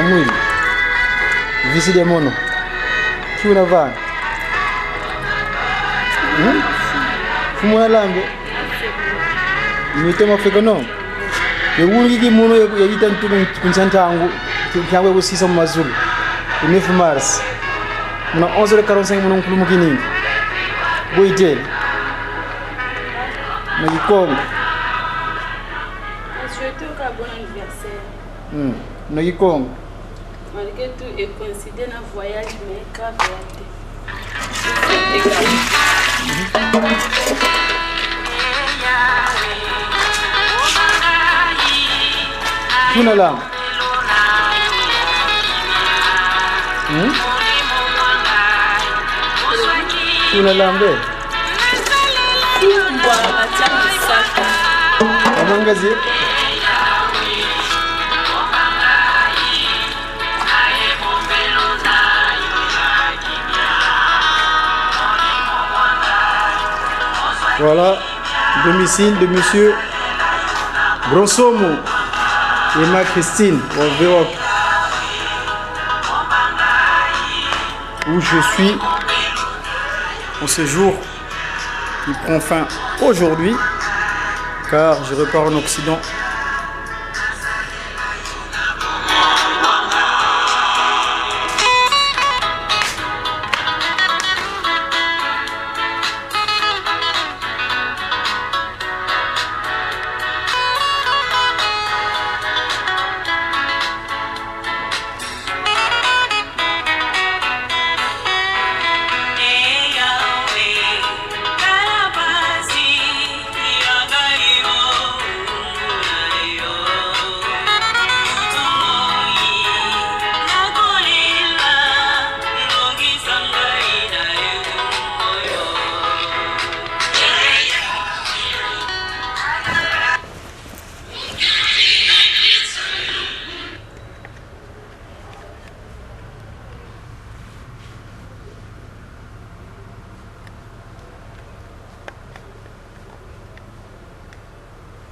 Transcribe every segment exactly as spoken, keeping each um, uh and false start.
Mwini. Visi dia mono. Kiuna vana. Hmm? Mfumu na lambe. Mitoma feko no. Ye wunu kiki mono ya, ya yita ntu ku nsi a ntangu, ntangu ya kusisa mu mazulu. Le neuf mars. Muna onze heures quarante-cinq mono nkulu mu kiningi. Bo itele. Na Kikongo. Souhaiter un bon anniversaire. Hmm. Na Kikongo. Malgré tout, e coïncider na voyage, mais grave ya te. Tuna la. Hmm? Tuna lambe. Kumbwa na tia misaka. Amangazi. Voilà, domicile de monsieur Bronsomo et ma Christine, au Véoc, où je suis en séjour qui prend fin aujourd'hui, car je repars en Occident.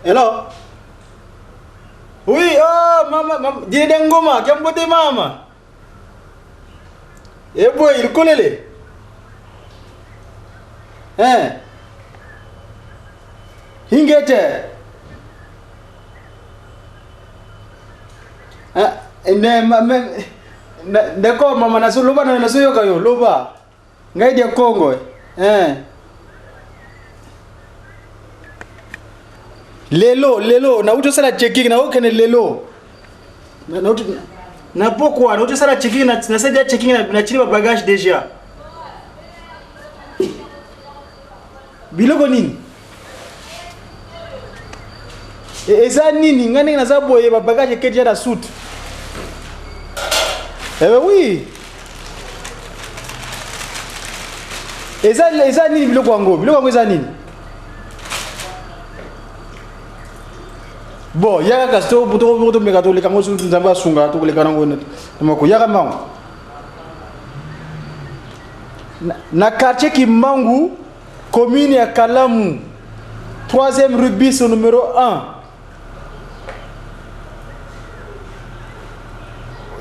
Hello? Oui, oh, mama, mama, Didier Ngoma, kiambote mama. E bwe, ilukolele. Eh. Ingeta. Ah, ne, ma, me, na, ndeko mama, na so loba, na, na so yoka yo, loba. Ngai dia Kongo, eh. Eh. Lelo, lelo, na uto sala checking, na okene lelo. Na, na uto, na pokwa, na uto sala checking, na, na sala checking, na, na chini ba bagage déjà. Biloko nini? E, eza nini? Nga ndenge naza boye, ba bagage eketi ya na suite. Eh oui. Eza, eza nini biloko yango? Biloko yango eza nini? Bon, yaka kasi to, to, to, tomeka toleka ngo, Nzambe asunga, tokoleka nango na, na mako. Yaka mango. Na, na quartier Kimbangu, commune ya Kalamu, troisième rue bis au numéro un.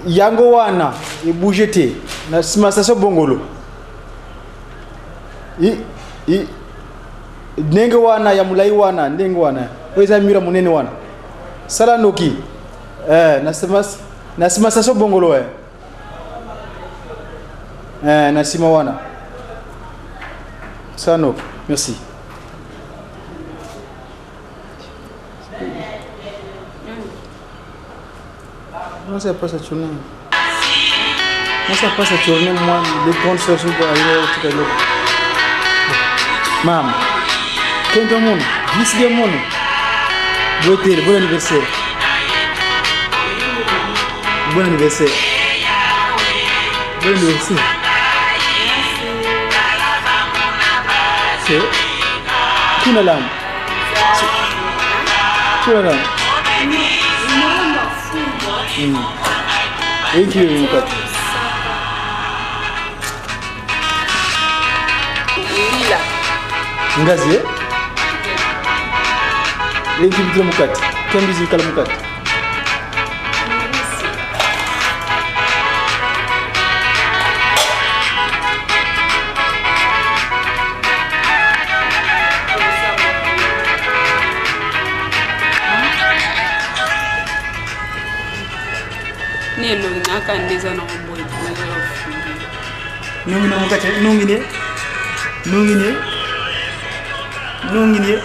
Yango wana, e bouger te. Na sima station Bongolo. I, i, ndenge wana, ya mulayi wana, ndenge wana. Oyo eza mur ya munene wana. Sala noki. Eh, na sima, na sima station Bongolo, eh. Eh, na sima wana. Sala noki. Merci. Moi, ça passe à tourner. Moi, ça passe à tourner, moi, les grandes sœurs sont pour aller au truc à l'autre. Mama. Kento mono, visi dia mono. Bo itele, bon anniversaire. Bon anniversaire. Bon anniversaire. C'est. Tuna lambe. Tuna lambe. Mm. Inki mu kati? Ngazi, eh? Inki mu kati? Kiambizi kala mu kati. Elo naka ndeza na boy, ndeza na fumbi. Nungi na mukate, nungi ne. Nungi ne. Nungi ne.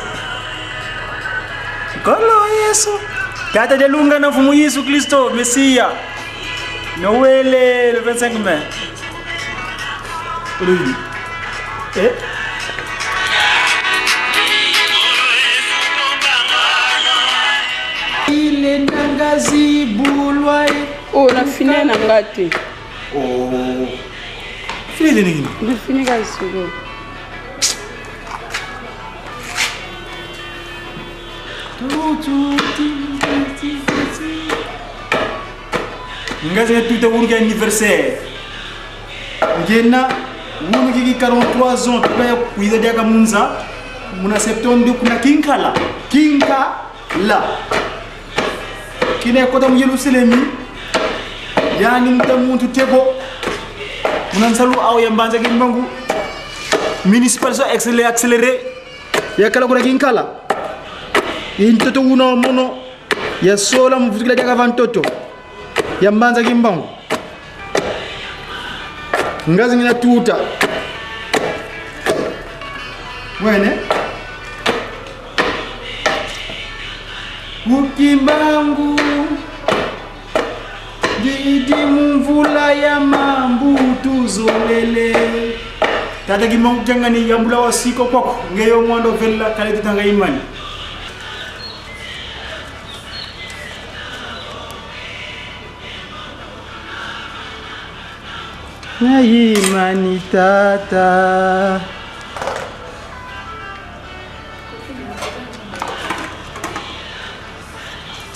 Nkolo Yesu. Tata dia lunga na Mfumu Yesu Kristo, Mesia. Noël, le vingt-cinq mai. Olobi. Eh? Ile nanga zibulwa e. Oh, na fini na nga te. Oh. Fini de nini? Na fini ka solo. Nga zina tuta wunu kia anniversaire. Ngena wunu kiki quarante-trois ans, tuka ya kwiza diaka mu nza, muna septembre kuna Kinkala. Kinkala. Kina ya kota mu Yerusalemi, yani muta muntu tebo. Muna nsalu au ya mbanza Kimbangu. Municipalisation accélérée, accélérée. Ya kala kuna Kinkala. I ntoto una mono. Ya sola mu vutukila diaka va ntoto ya mbanza Kimbangu. Nga zi ngina tuta. Wene. Ku Kimbangu. Didi mu mvula ya mambu tuzolele. Tata Kimbangu kia ngani, yambula wa sika kwaku. Nge yo mwando vela, kale tutanga imani. Na imani, tata.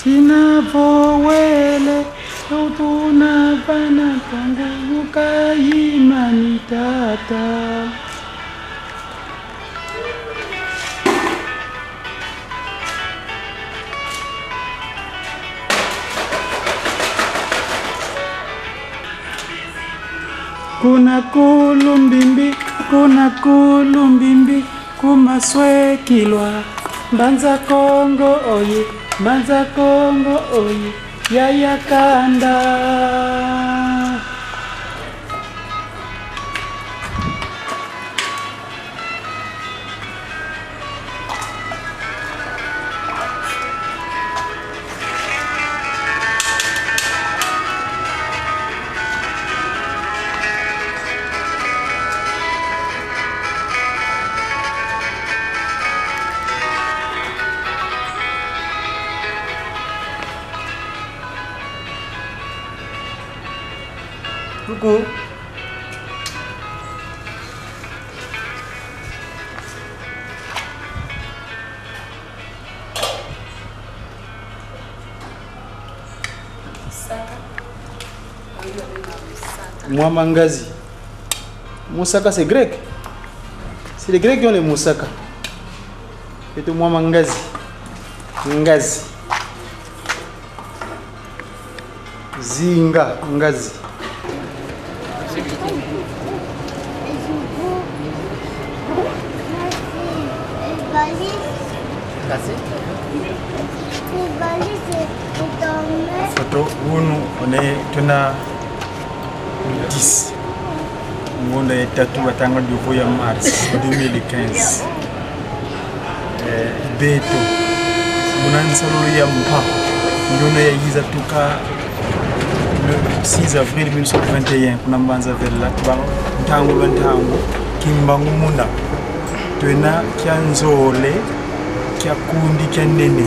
Tina vo wele, tuna vana Kongo, ka imani, tata. Kuna Kulumbimbi, kuna Kulumbimbi, ku Maswekilwa. Mbanza Kongo oye, Mbanza Kongo oye, yaya kanda. Coucou. Mwa mangazi. Mosaka, c'est grec. C'est les Grecs qui ont les mosaka. Beto mwa mangazi. Ngazi. Zinga, ngazi. Photo unu, on est, tuna dix. Ngonda ya tatu, batanga du ya mars deux mille quinze. Eh, beto, muna nsalulu ya mpa, ndiona ya yiza tuka le six avril mille neuf cent vingt et un, kuna Mbanza Vela, ba ntangu ba ntangu, Kimbangu muna. Twena kia nzole, kia kundi, kia nene.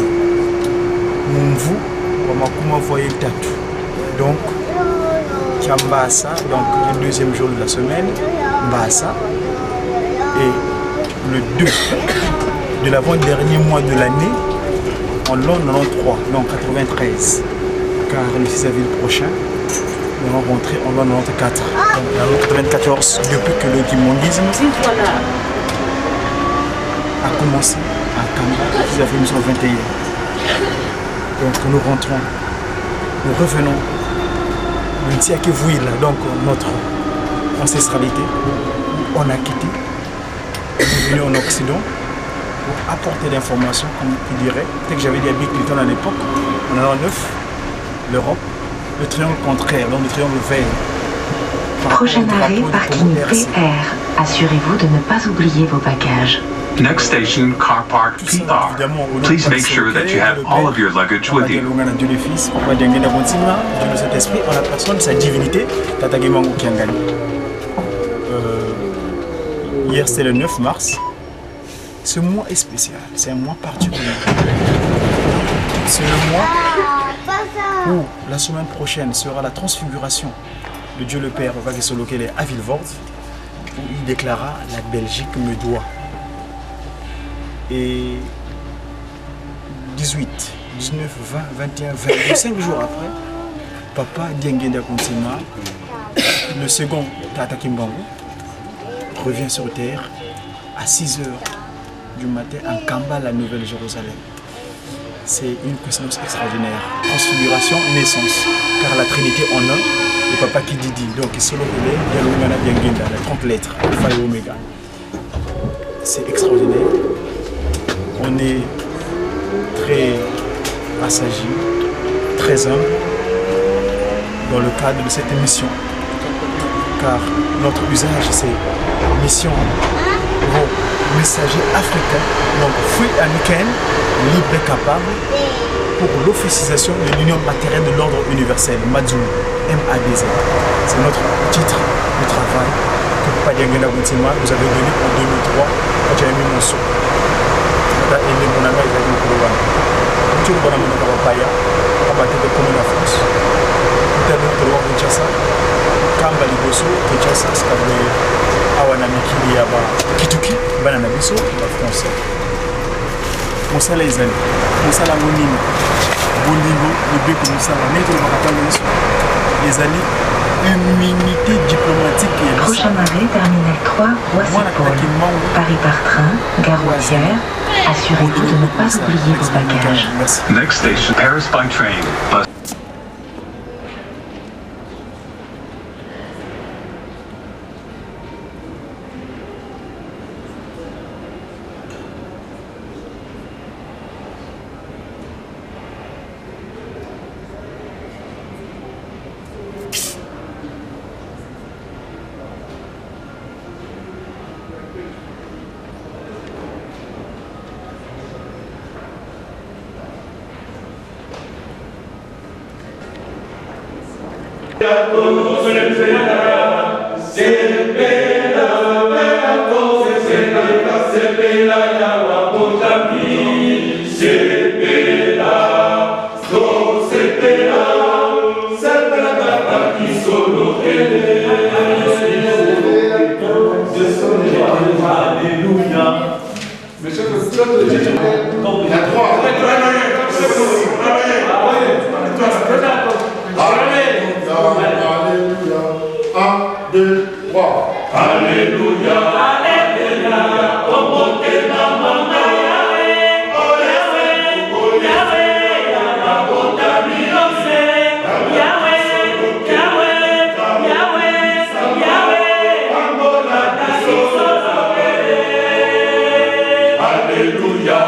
Mu mvu wa makuma vwa ye tatu. Donc, kia mbasa, donc le deuxième jour de la semaine, mbasa. Et le deux de l'avant-dernier mois de l'année, en l'an quatre-vingt-treize, car le six avril prochain, nous allons rentrer en l'an quatre-vingt-quatre. Donc, l'an quatre-vingt-quatorze, depuis que le kimbanguisme a commencé à Kamba, le six avril mille neuf cent vingt et un. Donc, nous rentrons, nous revenons, donc notre ancestralité, on a quitté, on est venu en Occident pour apporter l'information, comme il dirait, tel que j'avais dit à Bill Clinton à l'époque, en allant en neuf, l'Europe, Le triangle contraire, donc le triangle vert. Par rapport au drapeau du Congo R C. Prochain arrêt, parking P R. Assurez-vous de ne pas oublier vos bagages. Next station, car park P R. Please make sure that you have all of your luggage with you. Tout ça, évidemment, au nom du Père, Dieu le Fils, Papa Diangienda Kontima, Dieu le Saint-Esprit, en la personne, sa divinité, Tata Kimbangu Kiangani. Euh, hier, c'était le neuf mars. Ce mois est spécial, c'est un mois particulier. C'est le mois où la semaine prochaine sera la transfiguration de Dieu le Père, Papa Kisolokele à Vilvoorde, où il déclara : « La Belgique me doit. » Et dix-huit, dix-neuf, vingt, vingt et un, vingt-deux, cinq jours après, Papa Diangienda Kontima, le second Tata Kimbangu, revient sur terre à six heures du matin en Kamba, la Nouvelle Jérusalem. C'est une coïncidence extraordinaire. Transfiguration, naissance. Car la Trinité en un, le Papa Kididi, donc Kisolokele, Dialungana, Diangienda, les trente lettres, Alpha et Oméga. C'est extraordinaire. On est très rassasié, très humble dans le cadre de cette émission, car notre usage, c'est mission pour messager africain, donc free and can, libre et capable, pour l'officisation de l'union matérielle de l'ordre universel, Mazulu, M A D Z. C'est notre titre de travail que Papa Diangienda Kontima nous avait donné en deux mille trois, quand j'avais mis mon son. Tata Ende Monanga ezalaki mokolo wana. Mutu wana monaka bapaya, abatete komi na France. Kuta ni mokolo wa Kinshasa, Kamba liboso, Kinshasa, sikabwe awa na mikili ya ba kituki, bana na biso, ba Français. Mosala ezali. Mosala yango nini? Bolingo, mibeko, mosala. Ndenge tolobaka ntango nyonso, ezali immunité diplomatique ya biso. Prochain arrêt, terminal trois, Roissy-Paul. Mwana Tata Kimbangu. Paris par train, gare routière. Assurez-vous de ne pas oublier vos bagages. Merci. Next station, Paris by train, bus. Alléluia. Monsieur le président, il y a trois. Alléluia, alléluia. Un, deux, trois. Alléluia, alléluia. Alléluia.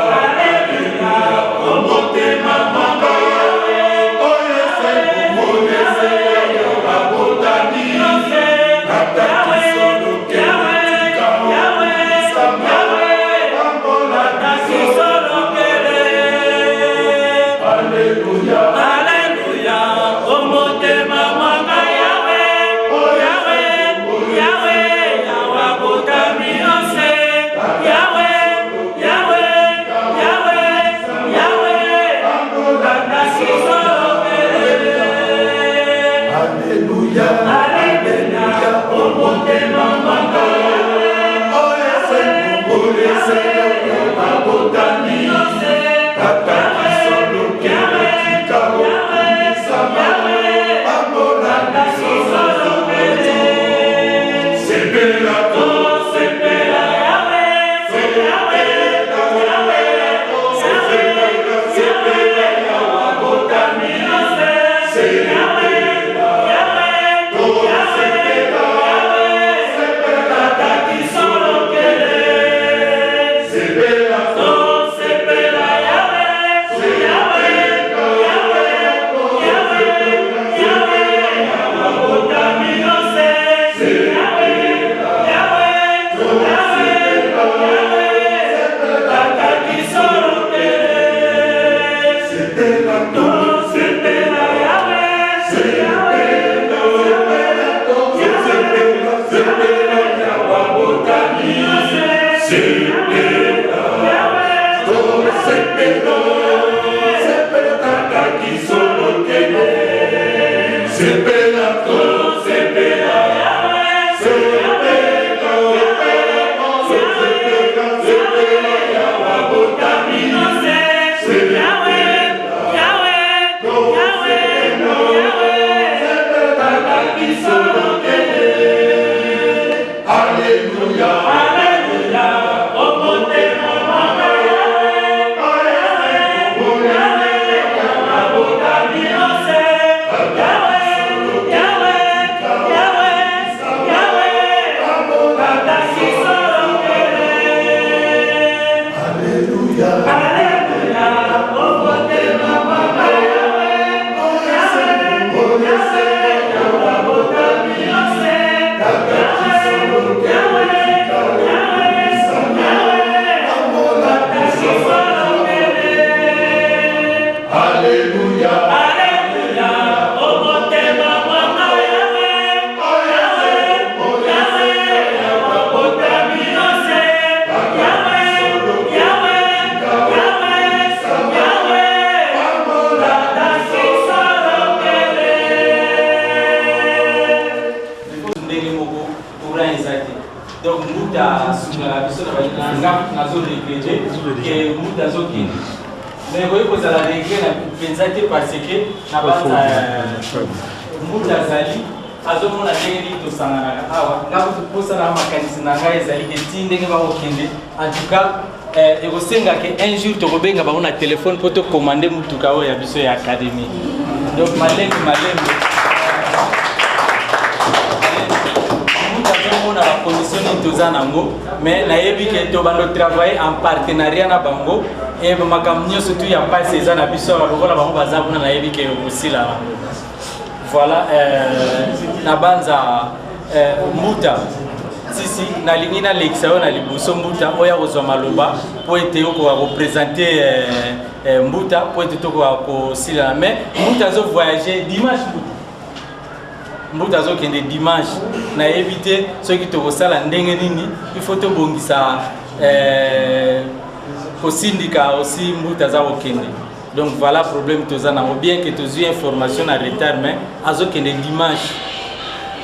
Ndenge moko, courant eza te. Donc, mbuta asungaka biso na baninga, nga nazo regretter que mbuta azokende. Mais ekoki kozala regret na mpenza te, parce que na banza, euh, mbuta azali, azomona ndenge nini tosanganaka awa. Nga kutu mposa na makanisi na ngai ezali que ti ndenge bakokende, en tout cas, euh, ekosenga que un jour tokobenga bango na téléphone mpo to commander motuka oyo ya biso ya académie. Donc, malembe, malembe. Mbuta azomona ba conditions nini toza na yango, mais nayebi que tobanda travailler en partenariat na bango, et makambo nyonso tu ya mpasi eza na biso awa, lokola bango baza kuna, nayebi que ekosila na Voilà, euh, na banza, euh, mbuta. Si, si, nalingi nalekisa yo na liboso, mbuta, oya kozwa maloba, mpo ete okoka kopresenter, euh, euh, mbuta, mpo ete tokoka kosilana. Mais mbuta azo voyager dimanche, mbuta. Mbuta azokende dimanche. Nayebi te soki tokosala ndenge nini, il faut tobongisa, euh, kosindika aussi mbuta aza kokende. Donc voilà problème toza nango, bien que tozwi information na retard, mais azokende dimanche.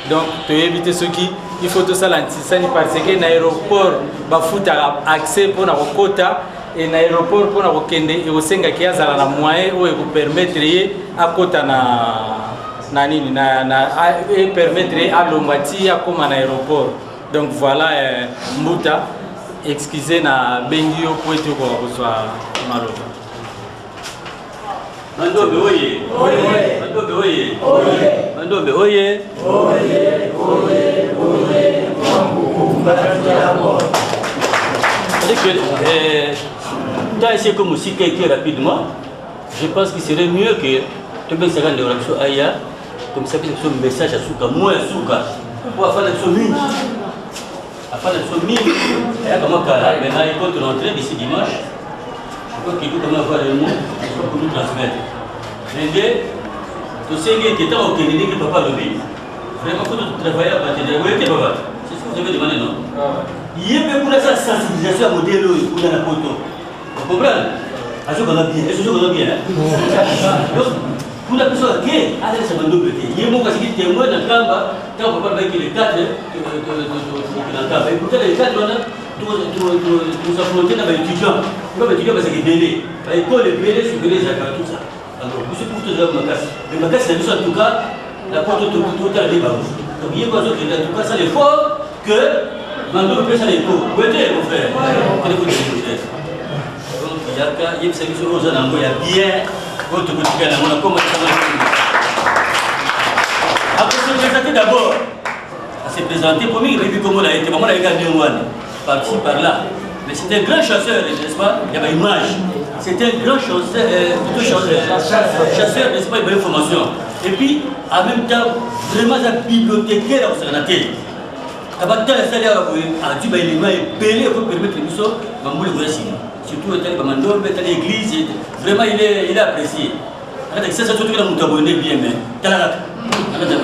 Donc toyebi te soki il faut tosala ntisani, parce que na aéroport bafutaka accès mpo na kokota, et na aéroport mpo na kokende ekosengaki azala na moyen oyo ekopermettre ye akota na, na nini, na, na, a-, epermettre ye alongwa ti akoma na aéroport. Donc voilà, euh, mbuta, excusez, nabengi yo mpo ete okoka kozwa maloba. Mandombe oye! Oye! Mandombe oye! Oye! Mandombe oye! Oye, oye, oye, mambu, mbati ya moto. C'est-à-dire que, euh, ntango esi ekomi mosika eke rapidement, je pense qu'il serait mieux que tobengisa kaka ndeko na biso aya, comme ça apesa biso message ya suka, mot ya suka, mpo afanda biso mingi. Afanda biso mingi, ayaka mwa kala, mais là, il compte rentrer d'ici dimanche. Je crois qu'il doit quand même avoir un mot pour nous transmettre. Mais nde, tosengi ete ntango okende ndenge papa alobi, vraiment, faut travailler en partenariat. Vous voyez, papa, c'est ce que vous avez demandé, non? Ye mpe kuna asala sensibilisation ya modèle oyo kuna na Poto. Vous comprenez? Azokanga bien, est-ce que azokanga bien, hein? Donc, kuna biso ake, azalisa bandombe te. Ye moko asiki témoin na Nkamba, ntango papa alobaki le quatre, to-, to-, to-, to-, to-, na Nkamba. Et pourtant, le quatre, wana, to-, to-, to-, to-, s'affronter na ba étudiants. Kuna ba étudiants bazalaka ebele. Ba écoles ebele, secondaire ezalaka, tout ça. Alors, biso kutu tozalaka makasi. Mais makasi na biso, en tout cas, na Poto, to-, to-, totala nde bango. Donc, ye moko azokende, en tout cas, asala effort que bandombe mpe basala effort. Boye te, mon frère? Kende kutu, mon frère. Donc, yaka, yebisa biso oyo oza na yango ya bien, oyo tokotika na yango na kombo ya Tata. Ako se présenter d'abord. À se présenter, pour moi, il veut dire comment il a été, comment il a été, par-ci, par-là. Mais c'est un grand chasseur, n'est-ce pas? Il y a une image. C'est un grand chasseur, euh, plutôt chasseur, chasseur, n'est-ce pas? Il a une formation. Et puis, en même temps, vraiment, un bibliothécaire à Osanate. Kaba tala sali ya boye, azwi ba éléments ebele, il faut permettre biso, bambula koya nsima. Surtout, etali ba mandombe, etali église, vraiment, il est, il est apprécié. Kata kisasa tu kila mutu abonde bien, mais tala kaka. Tala kaka,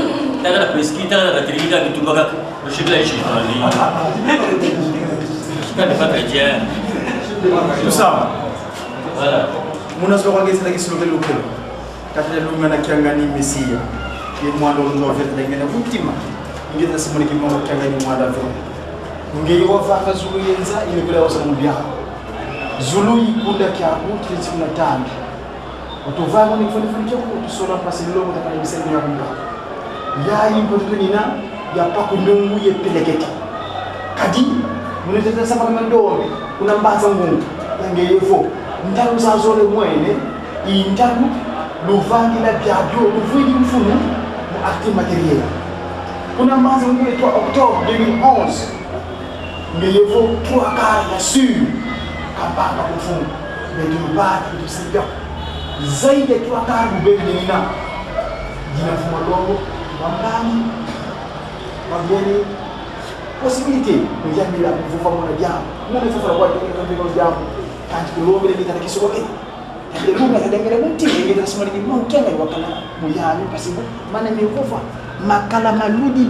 tala kaka presque, tala kaka tiri kaka bitumba kaka. Oshikila ishi. Kani pas très bien. Tout ça. Voilà. Muna soka kesi na kisilo ke lukelo. Kata lunga na kiangani Mesia. Mwanda wa luno vete dengene mutima. Ingeta Simoni Kimbangu kianga ni mwanda vete. Ngeye wavanga zulu ye nza, ine kula wasa mubia. Zulu ikunda kiaku, trinti na tanu. Watuvanga ni funi funi kiaku, tusola mpasi lilo, kutakana misali ya kumba. Yayi mpotu nina, ya paku ndungu ye pelekete. Kadi, muna tete sama kama ndome, kuna mbaza ngungu, yange yevo. Ntalu zazole mwene, i ntalu, luvangila biabio, luvwidi mfunu, mu acte matériel. Kuna mbaza ngungu le trois octobre deux mille onze, nge yevo trois quarts ya sur, kabanga ku mfumu, betu lubati, betu sibia. Zaidi ya trois quarts, lubeli nina. Dina mfumu longo, bambani, babeni, possibilité, mu yambila, mu vova muna diambu. Muna vova kwa diambu, kwa diambu. Kanti kulombele kita na kisokoke. Yambile lunga ya dengele muti, yambile na sumali ni mwa kianga wakala mu yami, mpasi bu, mana me vova, makala maludi.